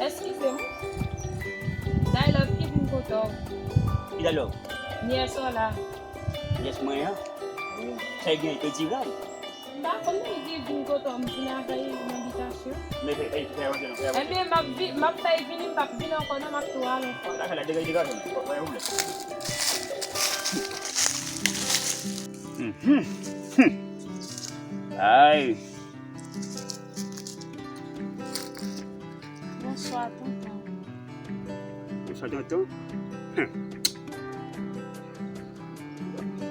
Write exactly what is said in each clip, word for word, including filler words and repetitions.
Eskize m. Daylove ki vin kote w. Ki Daylove? Nyès ou la. Nyès mwen an? Wi. Sa l gen, Edirad? M pa konn, li di vin kote w, m vin avè l nan bitasyon. Men fè, fè, fè rantre non, fè rantre. Ebyen, m ap vi-, m ap fè l vini, m p ap vin ankò non, m ap tou al ankò. Lakay la degaje, degaje non, pa, pa gen pwoblèm. Mhm. Hmm. Ay. Bonswa, tonton. Bonswa, tonton. Hum.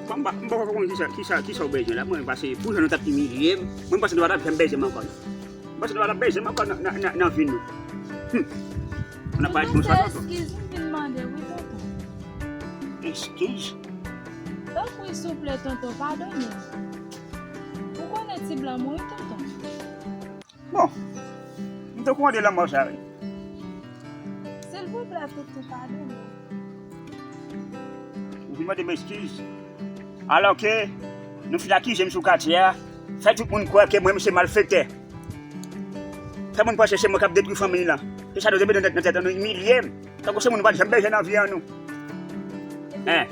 Bon, m pa, m poko konn kisa, kisa, kisa w bezwen la, mwen, paske pou jan nou t ap imilye m, mwen, m panse nou pa t ap janm bezwen m ankò, non. M panse nou pa t ap bezwen m ankò nan, nan, nan, nan vi nou. Hum. Ou nan pa di bonswa, tonton. Eskiz, m vin mande, wi, tonton. Eskiz? Tanpri, souple, tonton, padone m. Ou konnen ti blan mouri, tonton. Bon, m te kouran de lanmò sa, wi. Silvouplè, tonton, padone m. Ou vin mande m eskiz. Alò ke nou fin akize m sou katye a, fè tout moun kwè ke mwen, m se malfektè. Fè moun panse se mwen k ap detwi fanmiy lan. Se sa nou te mete nan tèt, nan tèt nou, imilye m. Tankou se moun nou pa t janm bezwen nan vi an nou. Hein?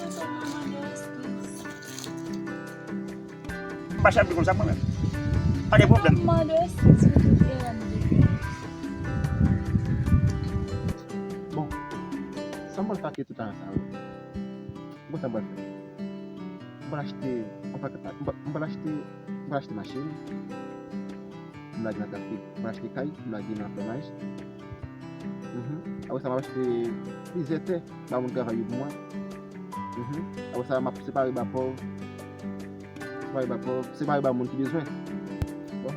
M pa chèf li konsa mwen menm. Pa de pwoblèm. M mande eskiz pou tout erè m te fè. Bon, sa m pral fè ak tout ajan sa yo? Bon, sa m pral fè? M pral achte yon pakèt la, m pral, m pral achte, m pral achte machin. M lage nan trafik, m pral achte kay, m lage nan fèmaj. Mhm. Apre sa, m ap achte plizyè tè, ba moun travay yo pou mwen. Mhm. Apre sa, m ap separe ba pòv. Separe ba pòv, separe ba moun ki bezwen. Bon,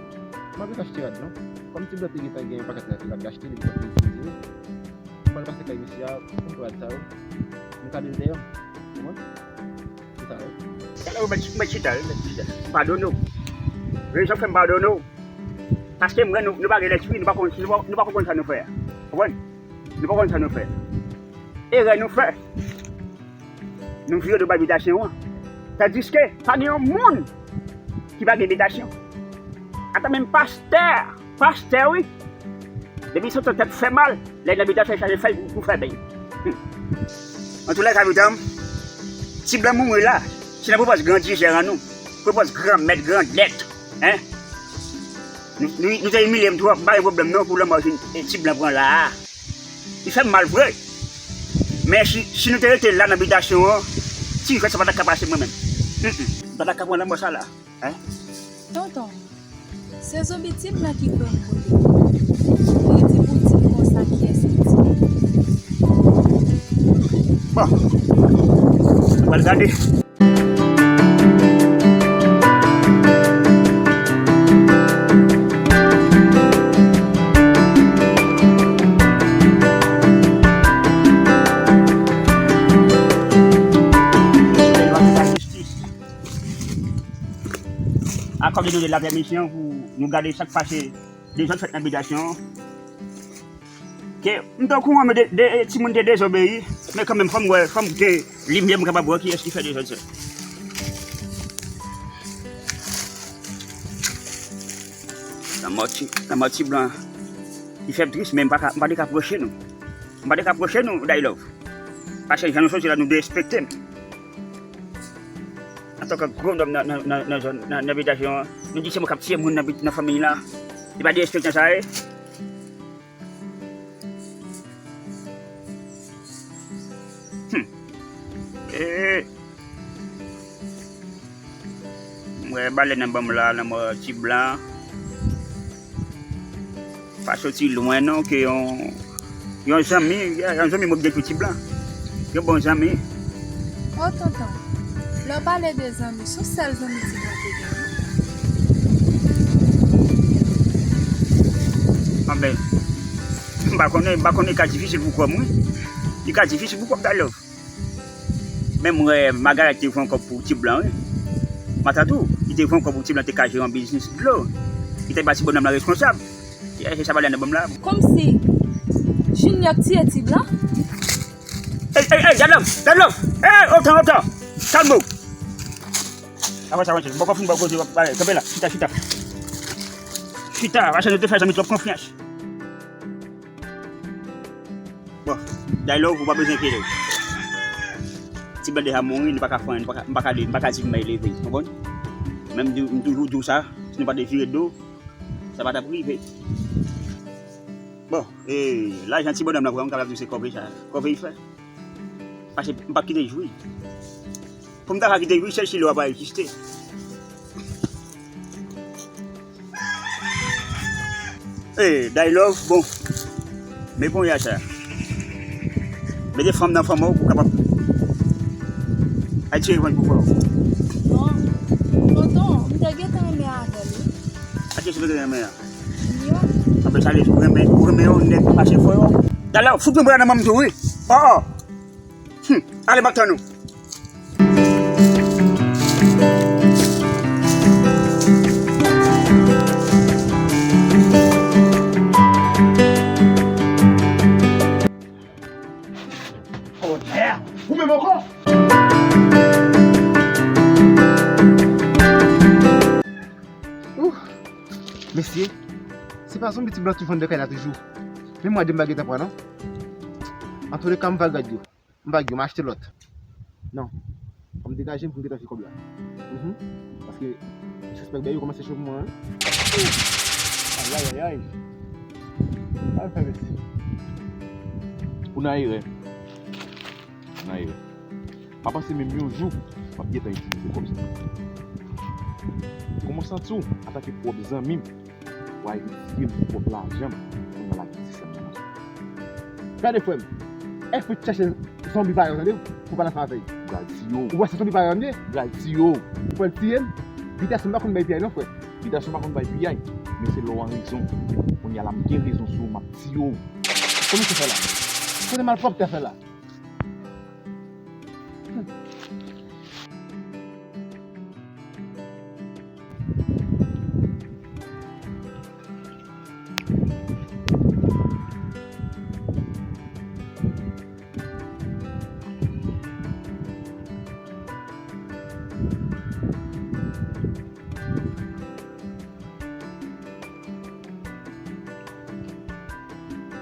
m ap ret achte rad non. Kòm ti blan te gentan gen yon pakèt rad, rad l achte, li konn itilize yo. M pral pase kay mesye a, m pran rad sa yo. M kale l dèyè m. Konprann? Se sa yo. Talè ou mèt, mèt chita, wi, mèt chita. M padone w. Rezon k fè m padone w. Paske m wè nou, nou pa gen lespri, nou pa konn, nou pa, nou pa konprann sa nou fè a. Konprann? Nou pa konn sa nou fè. Erè nou fè. Nou vire do bay bitasyon an. Tandiske pa gen yon moun ki pa gen bitasyon. Ata menm pastè, pastè wi. Depi sot tèt fè mal, lè nan bitasyon chache fèy pou, pou fè beny. Antoulèka, medam, ti blan mouri la, se nan pwopòz grandizè an nou, pwopòz granmèt, grandèt, hein? Nou, nou, nou te imilye m twòp, m pa gen pwoblèm non pou lanmò ti blan pran la a. Li fè m mal vre. Men si, si nou te rete la nan bitasyon an, ti jwèt sa pa ta ka pase mwen menm. Mm, mm. M pa ta ka pran lanmò sa la. Hein? Tonton, se zonbi ti blan ki fè m kote. Li di pou di m konsa kiyès ki di. Bon. Nou pral gade. Akòde nou de la pèmisyon pou nou gade sa k pase dezòd fèt nan bitasyon an. Ke m te okouran, men de, de, timoun te dezobeyi, men kanmenm, fò m wè, fò m gen limyè, m kapab wè kiyès ki fè dezòd sa. Lanmò ti, lanmò ti blan, li fè m tris, men m pa ka, m pa te ka pwoche nou. M pa te ka pwoche nou, Day Love. Paske jan nou soti la, nou derespekte m. Antanke gwo nonm nan, nan, nan, nan zòn, nan, nan bitasyon an, nou di se mwen k ap tiye moun nan bit-, nan fanmiy la. Li pa derespektan sa ye. Hmm. Eh. M wè balèn nan ban m la, lanmò ti blan. Pa soti lwen non, ke yon, yon zanmi, yon zanmi mwen ki gen pou ti blan. Yon bon zanmi. O tonton, lè w pale de zanmi, se yon sèl zanmi ti blan te gen wi. Anben, m pa konnen, m pa konnen, li ka difisil pou kò m wi. Li ka difisil pou kò m, Day Love. Men m wè Magaret te voye yon kòb pou ti blan wi. Matant ou, li te voye yon kòb pou ti blan te ka jere yon biznis dlo. Li te ba ti bònòm lan responsab. E, se sa m ale nan ban m la. Kòmsi Junior k tiye ti blan? Ey, ey, ey, Day Love, Day Love. Ey, otan, otan. Kalme w. Avan sa, avan sa, m poko fin ba w koze, kanpe la, chita, chita. Chita, paske nou te fè zanmi twòp konfyans. Bon, Daylove, ou pa bezwen enkyete w. Ti bèl deja mouri, nou pa ka fè anyen, nou pa ka, m pa ka di, m pa ka di pou m bay leve, w konprann? Men m di, m toujou di w sa, si nou pa te vire do, sa pa t ap rive. Bon, e, lajan ti bònòm nan, vre, m kapab di w se kòve sa, kòve li fè. Paske m p ap kite l jwi. Pou m ta ka kite l jwi, sèl si lè w ap egziste. Hey, Daylove, bon. Men kounye a sa. Mete fanm nan fanm ou pou kapab atire revanj pou frè w. Non. Tonton, m te gentan renmen avè l, wi. Atire sou mete renmen an. Yo. Apre sa, ou renmen, ou renmen yon nèg pase frè w. Daylove, fout mwen bra nan manm tou, wi. Oh, oh. Hmm, ale m ap tann ou. Ou menm ankò? Ouh, mesye, se pa zonbi ti blan toujou anndan kay la toujou. Men mwen di m pa gentan pran non. Antouleka, m va gad yo. M pa gen, m achte lòt. Non. Fò m degaje m pou m gentan fè kòb la. Mhm. Paske disrespect bèy yo kòmanse cho pou mwen, wi. Ayayayay. Sa l fè, mesye? Ou nan erè. Ou nan erè. Pa panse menm yon jou w ap gentan itilize kòb sa. Kòman w santi w antanke pwòp zanmi m? W a retire m pou pwòp lajan m, kounye a l ap di se mwen. Gade frè m, èske w t chache zonbi parèy w tande pou w pale ansanm avè l? Bral tiye w. Ou wè se zonbi parèy w m ye? Bral tiye w. Ou pral tiye m? Bitasyon pa konn bay piyay non frè. Bitasyon pa konn bay piyay, men se lè w an rezon. Kounye a la m gen rezon sou ou, m ap tiye w. Kòman se fè la? Kote malpwòpte a fè la?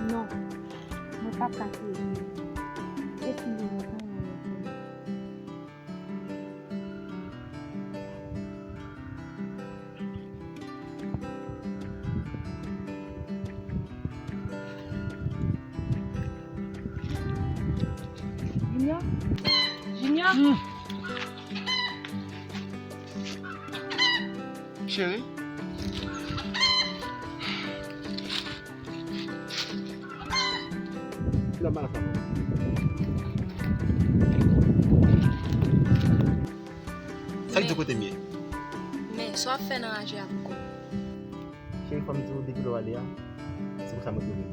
Non, mwen p ap ka tiye Junior. E si m bezwen fanm mwen yo fanm. Junior? Junior? Cheri? Sa k di w kote m ye? Men, sa w ap fè nan raje a pou kò w? Cheri, fò m di w depi lè w ale a, se pou sa mwen twouve m.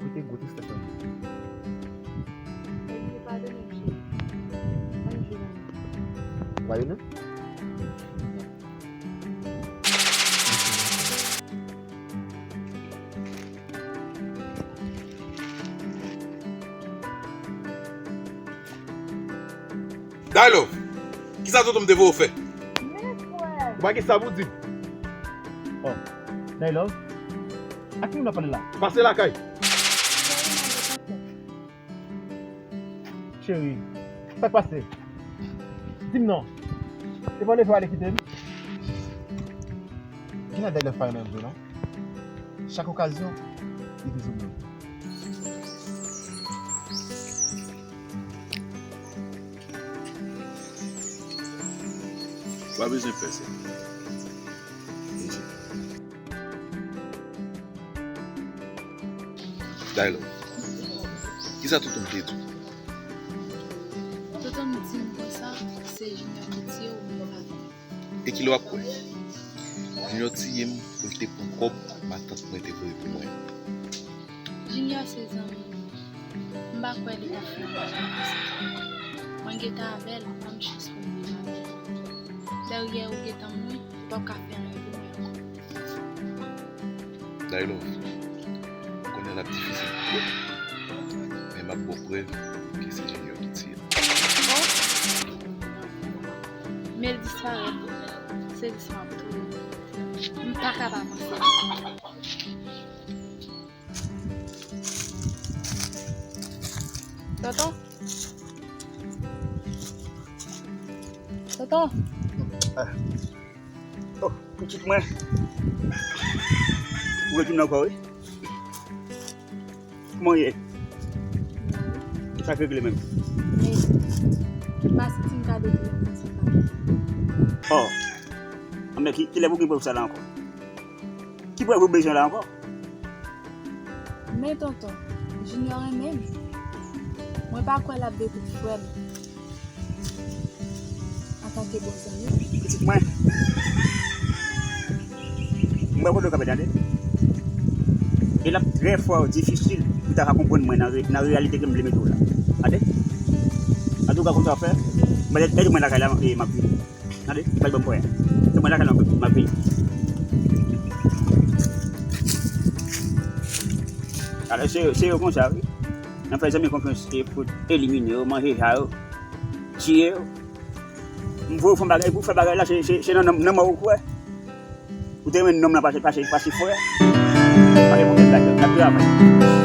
Kote gwo tristès lan ye? Ebyen, padone m, cheri. Ann jwe nan men. Wayou nan? Daylove, kisa tonton m te voye w fè? Men frè! Ou pa gen sa pou w di m. Oh, Daylove, a ki moun w ap pale la? Pase lakay. Cheri, sa k pase? Di m non. E pa w leve w ale kite m? Genlè Daylove pa renmen m vre non. Chak okazyon, li vin sou do m. Ou pa bezwen pè, sè. Daylove, kisa tonton m te di w? Tonton m di m konsa, se Junior ki tiye w, men pa vre. E kilè w ap kwè? Junior tiye m pou l te pran kòb matant mwen te voye pou mwen an. Junior se zanmi m. M pa kwè li t ap fè yon bagay konsa. Mwen gentan avè l, ban m chans pou m viv avè l. Dèryè ou gentan mouri, ou p ap ka fè anyen pou mwen ankò. Daylove, m konnen l ap difisil pou kwè, men m ap ba w prèv ke se Junior ki tiye l. Oh! Men l disparèt, se jis m ap touye. M pa ka pa panse l. Tonton. Tonton. Ah. Oh, pitit mwen. Ou retounen ankò, wi. Kòman w ye? Sa k regle menm? Men, pase ti m kado pou mwen, sa pa. Oh. Anben, ki, kilè pou gen prèv sa la ankò? Ki prèv ou bezwen la ankò? Men tonton, Junior renmen m. Mwen pa kwè l ap detwi frè m antanke bon zanmi. Pitit mwen, m wè kote w kanpe, tande. E l ap trè fò difisil pou w ta ka konprann mwen nan re-, nan reyalite ke m vle mete w la. Tande? Antouka, konn sa w ap fè? Mwen, lè mwen lakay la, e m ap vini. Tande, bay bon pwen. Se mwen lakay la, m ap vini. Alò, se, se yo konsa, wi. Nan fè zanmi konfyans e pou elimine yo, manje ja yo, tiye yo. M voye w fè bagay, pou fè bagay la, se, se, se nan, nan, nan mò ou kwè. Ou te renmen nonm lan pase, pase, pase frè. Pase pou fè bagay, n ap travay.